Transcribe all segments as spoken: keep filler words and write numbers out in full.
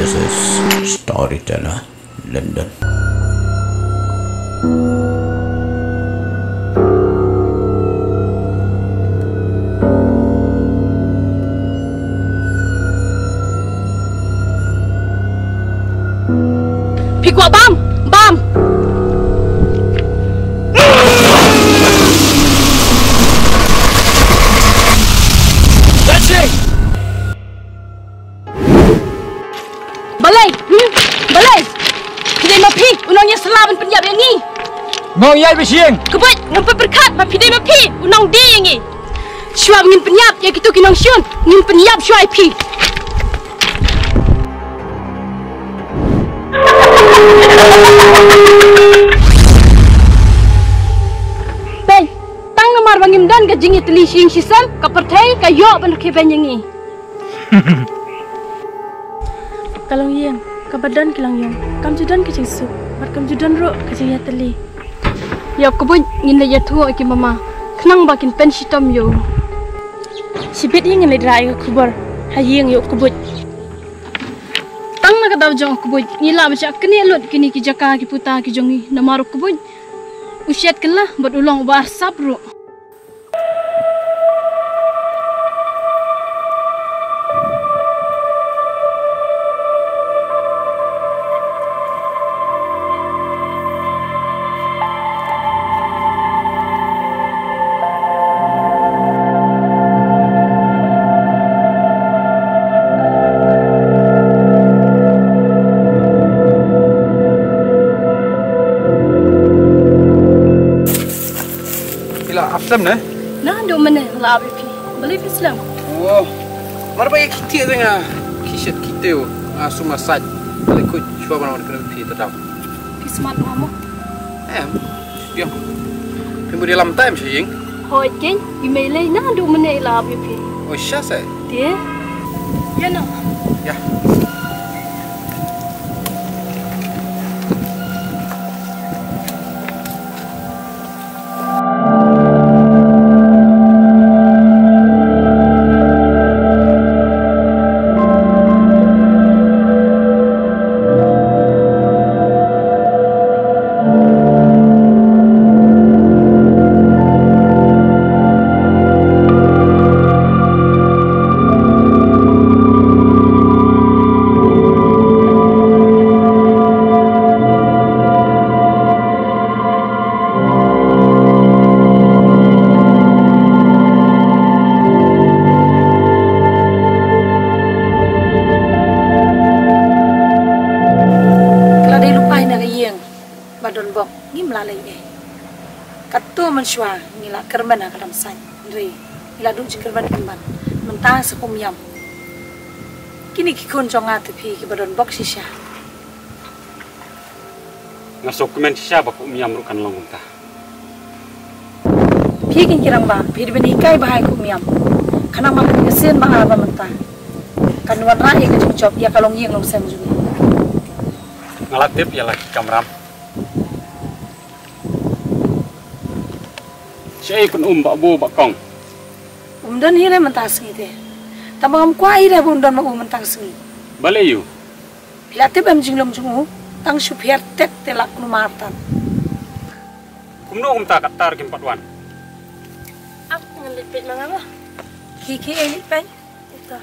This is Storyteller London. Phi kwah bam, bam. Balei? Hmm? Balei? Phi dei ma phi u nongïasylla ban pynïap ïa ngi? Nongïaid ba shisien. Khublei, ngam pat pyrkhat ba phi dei ma phi u nongdie ïa ngi. Shuwa ba ngin pynïap ïa kito ki nongshun, ngin pynïap shuwa ïa phi. Peit, tang namar ba ngim don ka jingïatylli shi ïing shi sem, ka pyrthei ka ïoh ban rkhie beiñ ïa ngi. Ka longïing kaba don ki longïing kam ju don ka jingsuk bad kam ju don ruh ka jingïatylli. Ïa u Kbuid ngin da ïathuh ïa ki mama khnang ba kin pynshitom ïa u. Shibit ïa ngin leit rah ïa ka khubor ha ïing ïa u Kbuid. Tang na ka daw jong u Kbuid ngi lah ban shah knieh lut kine ki jaka ki puta ki jong ngi namar u Kbuid u shet kylla bad u long uba arsap ruh. Phi la ap slem ne? Naduh mynne la ap ïa phi. Balei phi slem? Oh. Mar ba ïa ki tieng nga ki shet ki tiew nga sum nga sait. Balei khuid shuwa ban wan kren phi ta daw. Phi smat ma mo? Em. Ïa. Phi mut ïalam time sha ïing. Hooid keiñ, i mei lei naduh mynne i la ap ïa phi. Oh sha se. Te. Ïa no. Ïa. Ka la dei lypa hi na ka ïing ba don bok ngim lah leh ei. Katto mynshuwa ngi la kyrmen ha ka dam sait hynrei ngi la duh jingkyrmen pynban mynta sa kum ïam. Kine ki khun jong nga te phi kiba don bok shisha. Nga sngewkmen shisha ba ka um ïam ruh kan long kumta. Phi kin kirang ba phi dei ban hikai ba hai ka um ïam. Khnang ba ka sien ba ar ba mynta kan wanrah ïa ka jingjop ïa ka longïing longsem jong ngi. Nga la tip ïa la ki kamram. Shaei kun um ba bu ba kong. Um don hi re mynta sngi te. Tang ba ngam kwah hi re ba un don ma u mynta sngi. Balei ïa u? Phi la tip em jinglong jong u tang shu pher tet te la kulmar tan. Kumno kumta katta kim pat wan. Ap ngan leit peit ma nga ba. Ki ki ei leit peit. Ita.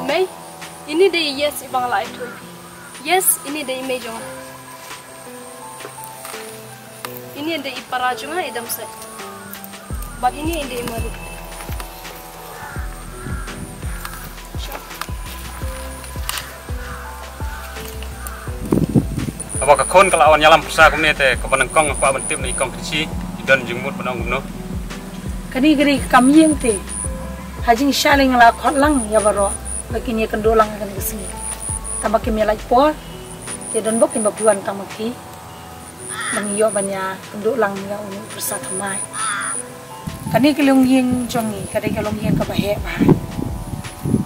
Mei, ini dei Yes i ba nga la ai thuh ïa phi. Yes, ini dei i mei jong nga. Ini ynda i para jong nga i dang set. Bad ini ynda i marit. Haba ka khun ka la wan ïalam pyrsa kumne te kaba nyngkong nga kwah ban tip na i kong Khynsi i don jingmut ban ong kumno. Kane ka dei ka kam ïing te. Ha jingshah lei nga la khot lang ïa baroh ba kin ïakynduh lang ha kane ka sngi. Tang ba kim ïalait por te don bok kin ba phi wan tang ma phi. Ba ngi ïoh ban ïakynduh lang ïa une u pyrsa thymmai. Kane ka longïing jong ngi ka dei ka longïing kaba heh bha.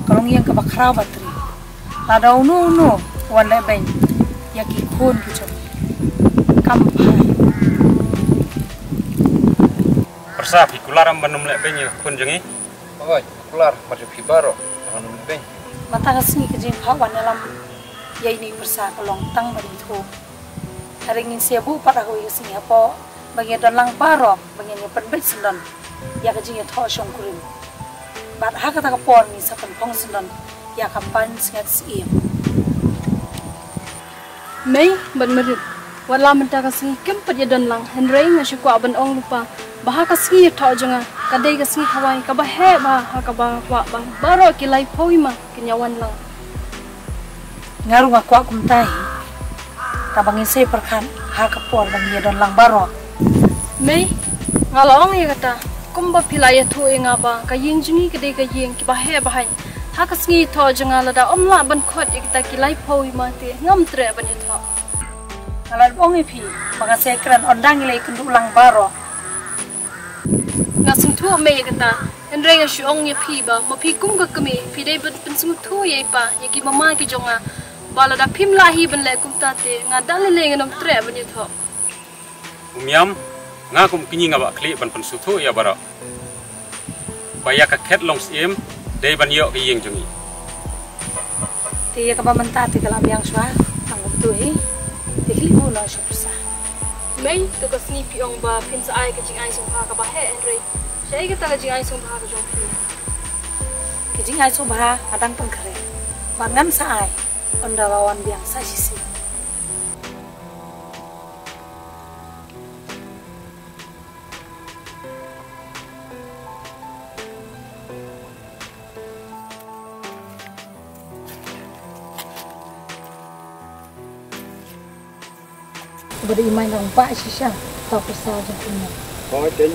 Ka longïing kaba khraw ba trei. Lada uno uno wan lehbeiñ ïa ki khun ki jong ngi, kam phai. Pyrsa, phi kular em ban ym lehbeiñ ïa ki khun jong ngi? Hooid, kular, mar jong phi baroh ban ym lehbeiñ. Mynta ka sngi ka jingphah wan ïalam ïa ine i pyrsa ka long tang ban ïathuh. Hynrei ngin sa ïabuh pat ha kawei ka sngi hapoh ba ngin ïadon lang baroh ba ngin ïa pynbeit syndon ïa ka jingïathoh shongkurim. Bad ha kata ka por ngin sa pynphong syndon ïa ka pansngiat syiem. Mei bad Marit, wat la mynta ka sngi kim pat ïadon lang, hynrei nga shu kwah ban ong lypa ba ha ka sngi ïathoh jong nga ka dei ka sngi Hawaii kaba heh bha, ha kaba nga kwah ba baroh ki laiphew i ma kin ïa wan lang. Nga ruh nga kwah kumta hi. Tang ba ngin sa ïa pyrkhat ha ka por ba ngin ïadon lang baroh. Mei, nga la ong ïa kata kumba phi la ïathuh ïa nga ba ka ïing jong ngi ka dei ka ïing kiba heh bha. Ha ka sngi ïathoh jong nga lada ym lah ban khot ïa kita ki laiphew i ma te ngam treh ban ïathoh. Nga la ong ïa phi ba nga sa ïakren ynda ngi la ïakynduh lang baroh. Nga sngewthuh Mei ïa kata. Hynrei nga shu ong ïa phi ba ma phi kum ka kmie phi dei ban pynsngewthuh ïa i pa ïa ki mama ki jong nga. Ba lada phim lah hi ban leh kumta te nga da lei lei ngan ym treh ban ïathoh. Umiam, nga kum kñi nga ba khlieh ban pynsngewthuh ïa baroh. Ba ïa ka khet long syiem dei ban ïoh ka ïing jong ngi. Te ïa kaba mynta te ka la biang shuwa, tang kumtu hi. Te khlieh buh noh sha pyrsa. Mei, to ka sngi phi ong ba phin sa ai ka jingai sngewbha kaba heh, hynrei shaei kata ka jingai sngewbha ka jong phi? Ka jingai sngewbha nga dang pynkhreh. Bad ngan sa ai ynda la wan biang sa shisien. Ba dei i Mai nang ba shisha, ta pyrsa jong phi. Hooid, dei.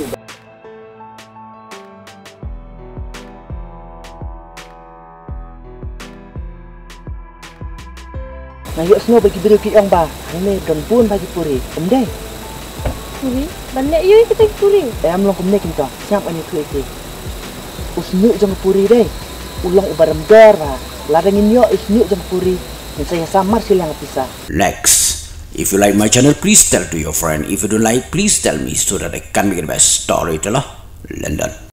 Nga ïohsngew ba ki briew ki ong ba hangne don bun bha ki puri, em dei? Puri? Ban leh aïu ïa kita ki puri? Em, long kumne kynta, sngap, ngan ïathuh ïa phi. U shñiuh jong ka puri dei u long uba rem dor bha. Lada ngin ïoh u shñiuh jong ka puri, ngin sa ïasam mar shiliang ka pisa. Next. If you like my channel, please tell to your friend. If you don't like, please tell me so that I can make the best storyteller. London.